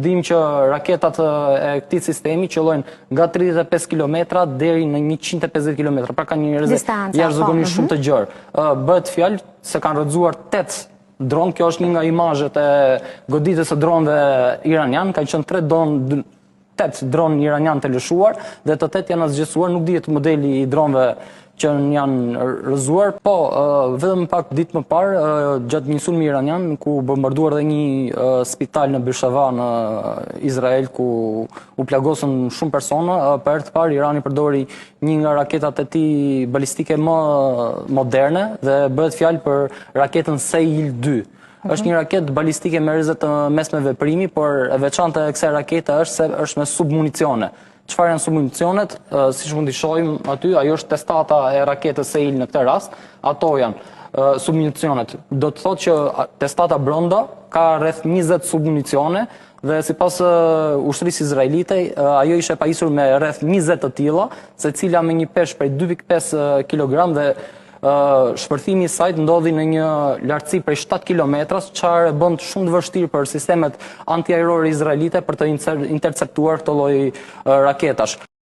Dimë që raketat e këtij sistemi qëllojnë nga 35 kilometra deri në 150 kilometra, pra kanë një rreze po, jashtëzakonisht shumë mhm. të gjerë. Bëhet fjalë se kanë rrëzuar 8 dron, kjo është një nga imazhet e goditjes së dronëve iranian, kanë qenë 3 dron 8 dron iranian të lëshuar dhe të 8 janë asgjësuar, nuk dihet modeli i dronëve që janë rrëzuar. Po, vetëm pak ditë më parë, gjatë një sulmi iranian, ku u bombarduar dhe një spital në Beersheva në Izrael, ku u plagosën shumë persona, për herë të parë Irani përdori një nga raketat e tij balistike më moderne dhe bëhet fjalë për raketën Seil 2. Mhm. Është një raketë balistike me rreze të mesme veprimi, por e veçanta e kësaj rakete është se është me submunicione. Çfarë janë submunicionet? Siç mund t'i shohim aty, ajo është testata e raketës Seil në këtë rast. Ato janë submunicionet. Do të thotë që testata brenda ka rreth 20 submunicione dhe sipas ushtrisë izraelite, ajo ishte e pajisur me rreth 20 të tilla, secila me një peshë prej 2.5 kg dhe shpërthimi i saj ndodhi në një lartësi prej 7 kilometrash, çfarë e bën shumë të vështirë për sistemet antiajrore izraelite për të interceptuar këto lloj raketash.